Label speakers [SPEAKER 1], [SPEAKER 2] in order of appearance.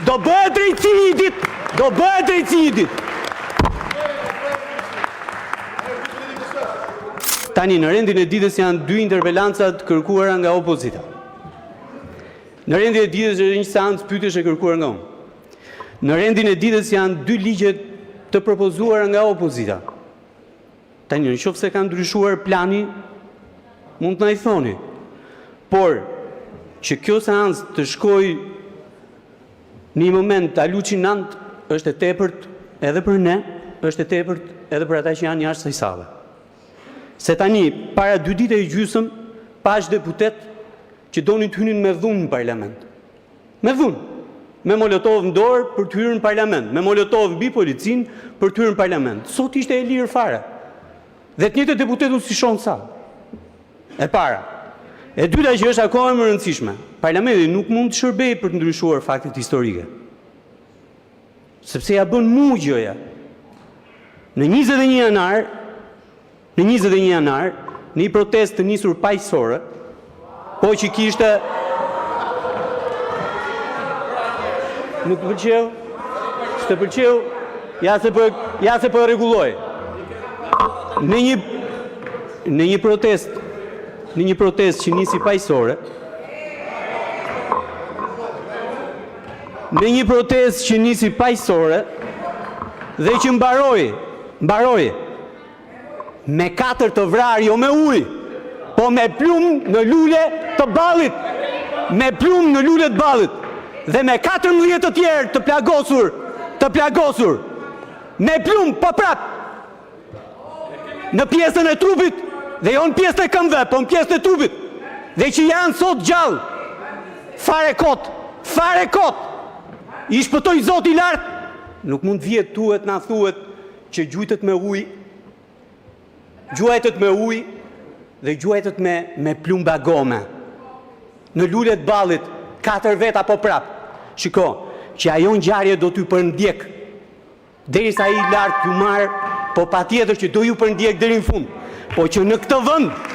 [SPEAKER 1] Do të bëhet drejtësi një ditë! Do të bëhet drejtësi një ditë! Tani, në rendin e ditës janë dy interpelanca të kërkuara nga opozita. Në rendin e ditës është edhe një seancë pyetjesh e kërkuar nga unë. Në rendin e ditës janë dy ligje të propozuara nga opozita. Tani, në qoftë se ka ndryshuar plani, mund të na e thoni, por që kjo seancë të shkojë në një moment haluçinant, është e tepërt edhe për ne, është e tepërt edhe për ata që janë jashtë kësaj salle. Se tani, para dy ditësh e gjysmë pashë deputetë që donin të hynin me dhunë në Parlament. Me dhunë, me molotov në dorë për të hyrë në Parlament, me molotov mbi policinë për të hyrë në Parlament. Sot ishte e lirë fare. Dhe të njëjtët deputetë unë s'i shoh në sallë. E para. E dyta, që është akoma më e rëndësishme, Parlamenti nuk mund të shërbejë për të ndryshuar faktet historike, sepse ia bën mu gjëja. Më 21 janar, më 21 janar, në një protestë të nisur paqësore, por që kishte... Nuk të pëlqeu? S'të pëlqeu? Ja se po e, ja se po e rregulloj. Në një në një protestë, në një protestë që nisi paqësore, në një protestë që nisi paqësore dhe që mbaroi, mbaroi me katër të vrarë jo me ujë, po me plumb në lule të ballit, me plumb në lule të ballit dhe me 14 të tjerë të plagosur, të plagosur me plumb po prapë në pjesën e trupit dhe jo në pjesën e këmbëve, po në pjesën e trupit dhe që janë sot gjallë. Fare kot, fare kot. I shpëtoi Zoti lart. Nuk mund të vijë këtu e të na thuhet që gjuajtët me ujë, gjuajtët me ujë dhe gjuajtët me me plumba gome në lule të ballit, katër veta po prapë. Shiko, që ajo ngjarje do t'ju përndjekë derisa ai lart t'ju marrë, po patjetër që do ju përndjekë deri në fund. Po që në këtë vend.